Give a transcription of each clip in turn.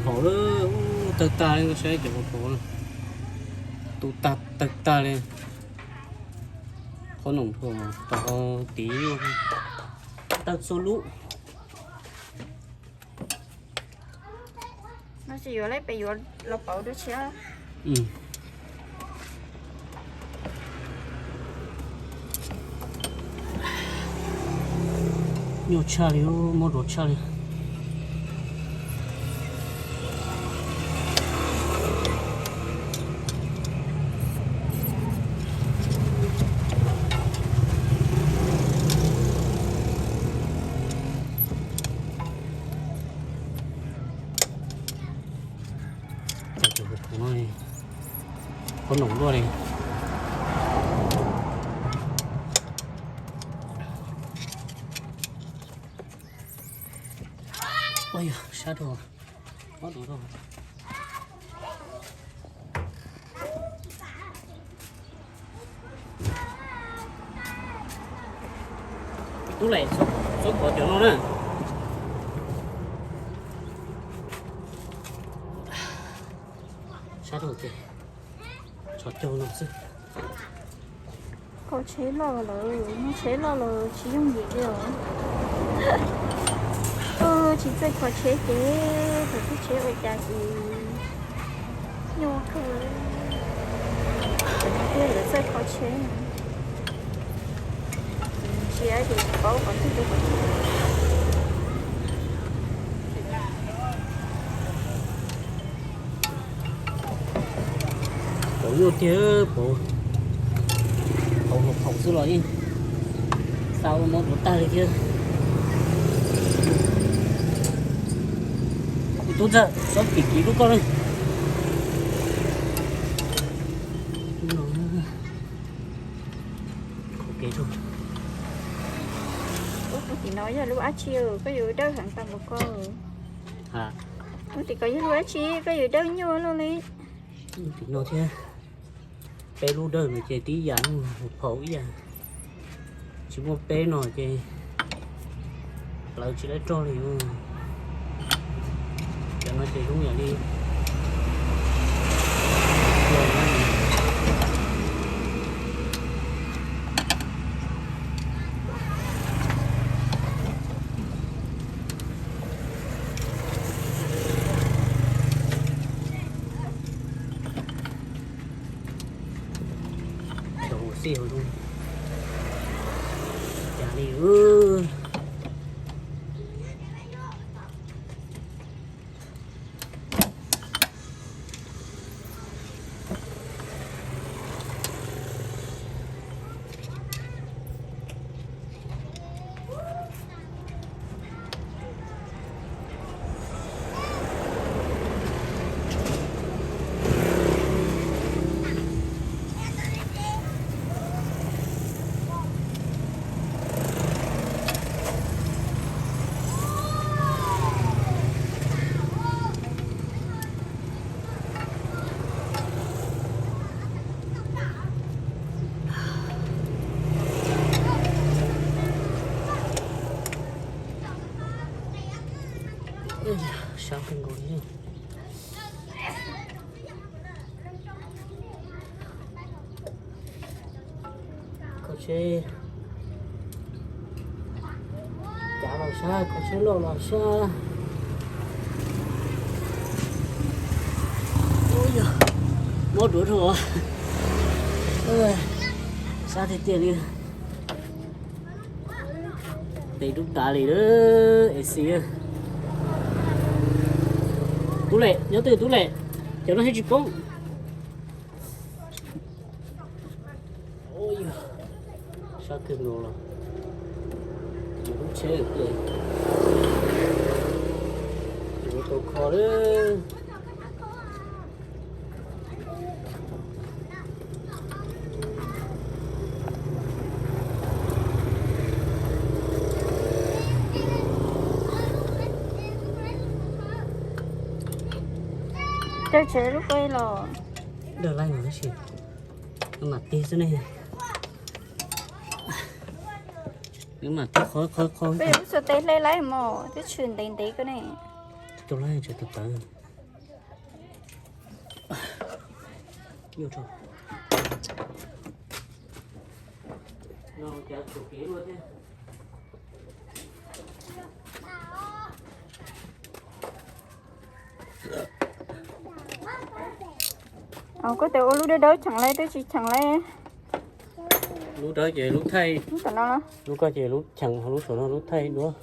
Pom lawm, tawg tag li, saib cov pom pom na. Tu tag tawg tag li. Qhob noom dhau tod tid, tawg txhua lub. No tsis yuav lawm, peb yuav los pauv dua tshiab. Nyuaj tshaj li, mob duav tshaj li. Qhob noom luaj li. Ua yog sab rau, mob duav rau. Tub Lem, txhob kov cov no na. Sab rau ces tso caug no xwb. Kho tsheb loj lawm, muaj tsheb loj los tsis yooj yim li os. Tsis txawj kho tsheb ces thaum kho tsheb ua cas ces nyuaj kawg. Cov no thiaj lawv txawj kho tsheb. Ntsia ces paub qhov twg rau qhov twg. Pauv nyuaj tiag, pauv, pauv hauv phaum xwb los yeej xa ua mob duav tag li thiab. Kuv tub ntxawm, txhob kim kiv lub koj na. Ub, tim no yog lub dab tsi, koj yuav dawb heev tag npaum ko. Ub, tim ko yog lub dab tsi, koj yuav dawb nyuaj luaj li. Tim no thiab, peb lub dawb no ces tib yam, hauv phaum ib yam. Tsis muaj peb no ces plawv tsis laib rog li. Cov no ces zoo yam li Xij hauv zoo cas li. Sab kawg nkaus li. Kho tsheb cav los sab, kho tsheb loj los sab. Ub yog, mob duav dhau. Sab tiag tiag li. Tes dub tas li lawm es xis. Tub Lem, nyob twg Tub Lem? Cov no thiaj tsis poob. Sab kawg nkaus los, lub tsheb tias yuav tau kho lawm. Dawb tsev lub qe los. Dawb laij mas tab sis mam tig xwb ne. Mam tig qhov qhov qhov. Peb yuav lub xua tes hle laij mos, twb tshwm ntev ntev ko ne. Tau laij tseem tawv tawv. Nyuaj tso. No cas tsum kev luaj thiab. Koj tias ua lub dawb dawb cheem lauj, twb tsis cheem lauj. Lub dawb ces lub thaij, lub tom no, lub koj ces lub cheem, lub saum no lub thaij duab.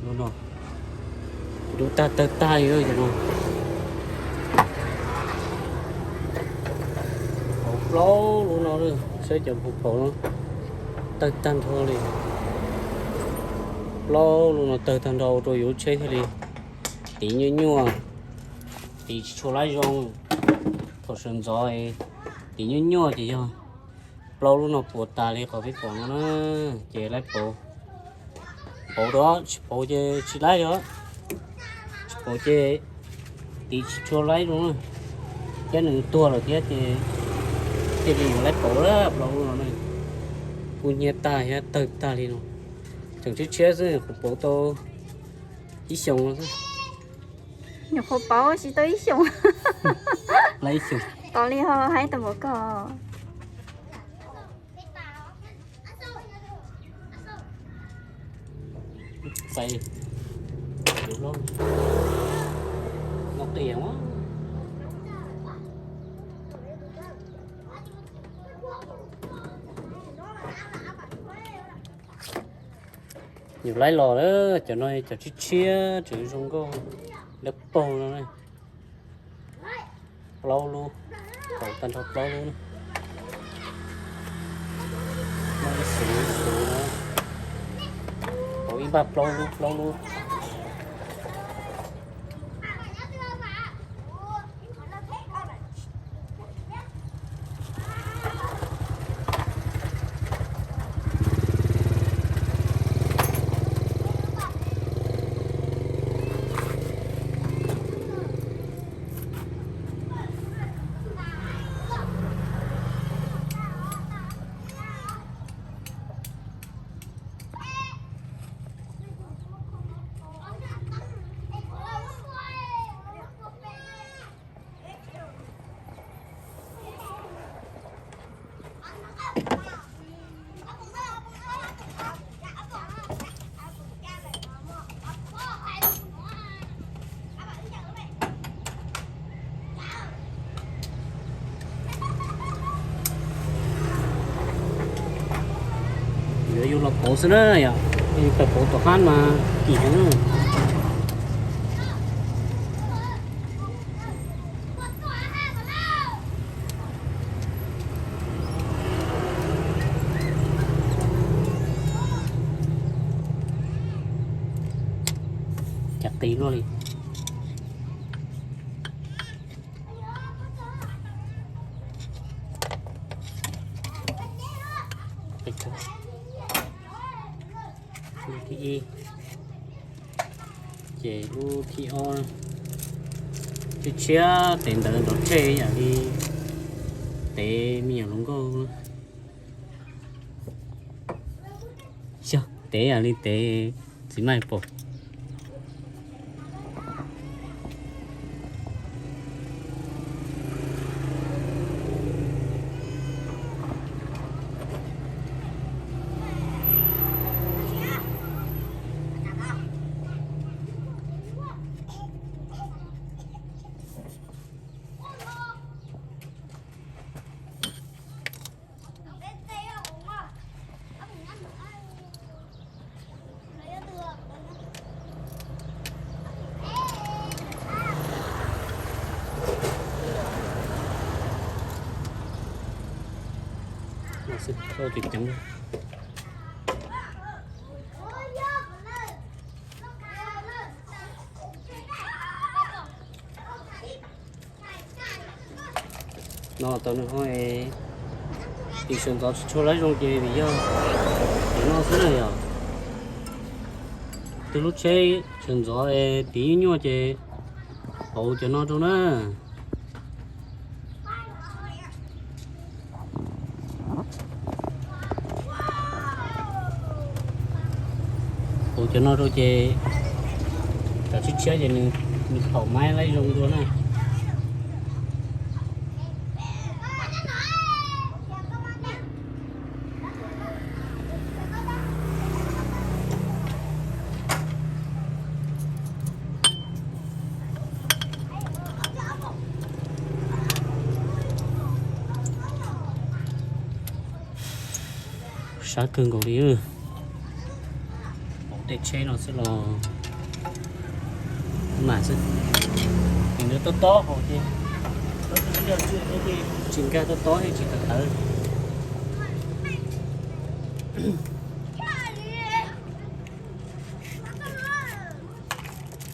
Lub no dub tag tawg tag li cov no. Hauv plaub lub no, saib cov phaum no tawg tag nrho li. Plaub lub no tawg tag nrho ua rau yus lub tsheb thiaj li tiv nyuaj nyuaj, tiv tsis tshua laib zoo. Thaum sawv ntxov tiv nyuaj nyuaj ces yog plaub lub no puas tas li qhov peb pom no na. Ces laib pauv, pauv rau, tsis pauv ces tsis laib os. Tsis pauv ces tiv tsis tshua laib zoo na, thiab nws tuag lawm thiab ces thiaj li yuav laib pauv lawm plaub lub no na. Kuj hnyiab tag thiab tawg tag li no. Tseem tshiab tshiab xwb, kuv pauv tau ib xyoos no xwb. Nyuam qhuav pauv tsis tau ib xyoos. Tos li ho haib tau npaum koj. Txais, no qias. Yus laib los lawm, cov no cov tshiab tshiab tseem zoo nkauj, dawb paug no. Plaub lub, pauv tag nrho plaub lub. Muaj ib xyuv ib xyuv na, pauv ib npaj plaub lub plaub lub. Yuav yus los pauv xwb na yom, yus kawm pauv tom qab mas kim heev. Cas qis luaj li. Lub thib ib, ces lub thib ob, tshiab tshiab tes ntawd nrov tshe yam li tes me nyuam hluas nkauj. Xyov, tev yam li tev txiv maj pom. Xwb, tau ceev ceev. No tau nws ho es tim sawv ntxov tsis tshua laib zoo ces vim yog tim no xwb na yom. Twb lub tsheb sawv ntxov es tim nyuaj ces pauv cov no rau na. Pauv cov no rau ces cov tshiab tshiab ces nws thaum maib laib zoo dua na. Sab kawg nkaus li. Pauv tej tsheb no xwb los mam xwb. Nws tob tob hauv ces tsis nkag tob tob thiab tsis tawv tawv.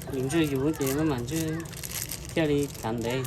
Nws ntswj yus ces maj mam ntswj thiaj li kav ntev.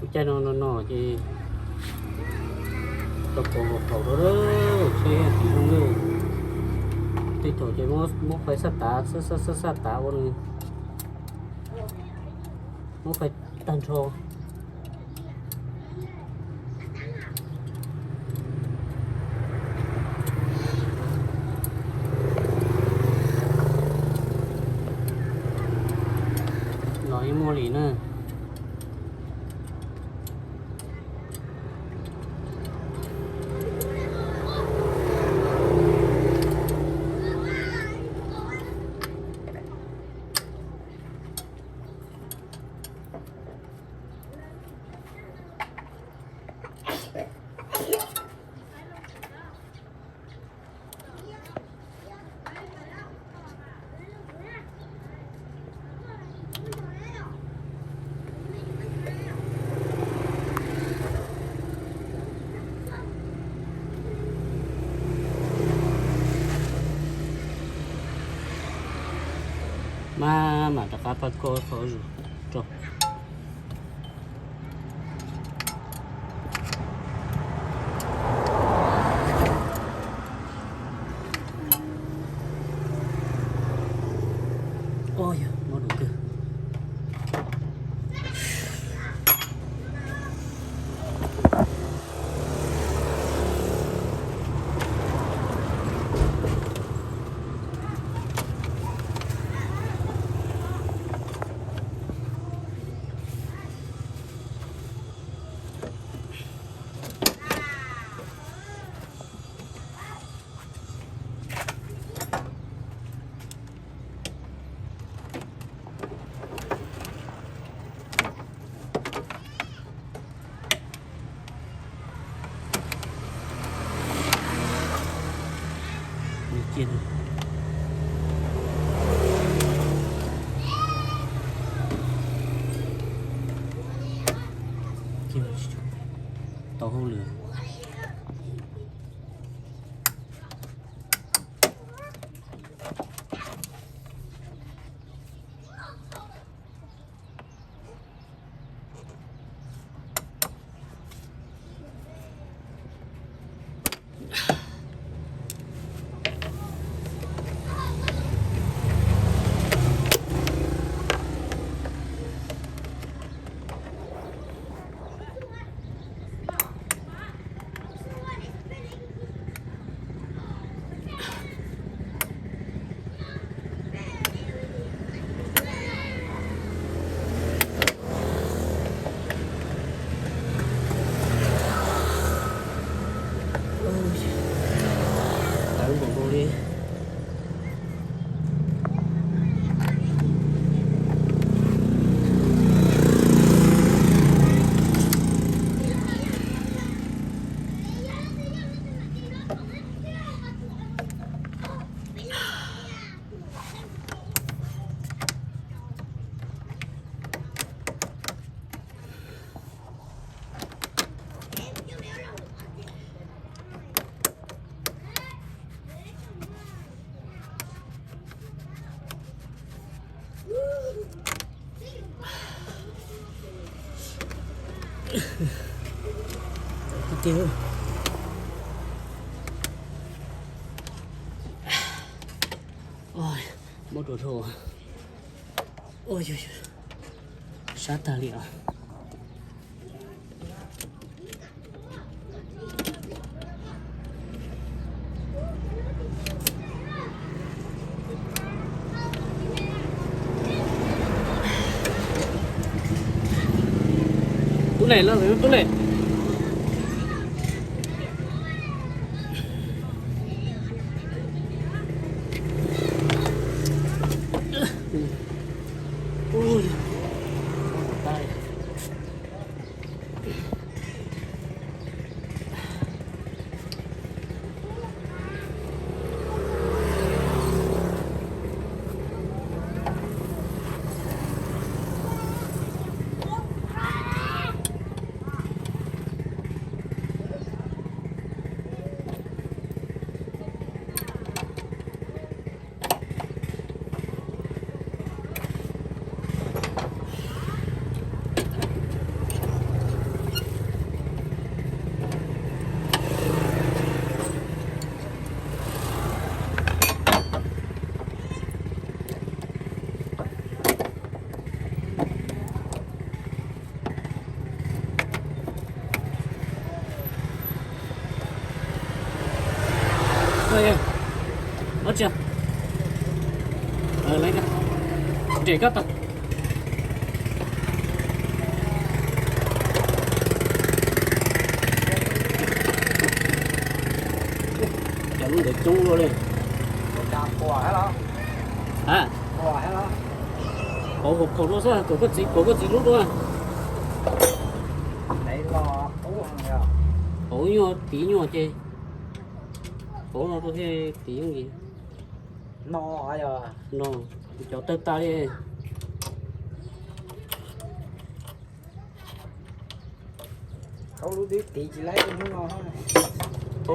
Lub caij no no no ces tau pom hauv rau lawm, tsheb tim zoo lawm. Tej thaum ces muab fais saj tav, saj saj saj tav ua nws muab fais tag nrho. Los yeej muaj li na. Maj mam rov qab pab koj qhov zus rau. Oj yog muab dua kawg. Hauj lwm. Tawv npaum nkaus li. Muab rau dhau. Sab tag li os. Tub Lem los, Tub Lem. Ua tsi, nres koj tau. Cov lub ntawd coob luaj li. A, pauv hauv phaum dua xwb, pauv koj txiv, pauv koj txiv lub dua. Pauv nyuaj tiv nyuaj ces pauv no rau thiaj tiv yooj yim. No, cov tawg tas li. Pauv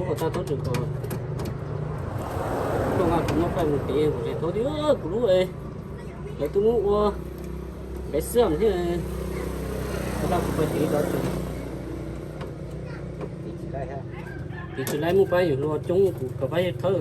kom tag, pauv tseem kom tuaj nqa kuv muab paj mus tiv kuv tseem thauj tias kuv lub, lawv twb muab ua npej xwb thiab, kuv dab kuv pais tiv tod tseem tiv tsis laib, muaj pab yus hluas coob kuv kom pab yus thawb.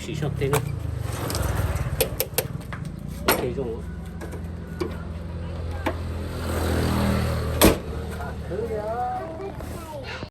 Siv soj teg na. Ok zoo.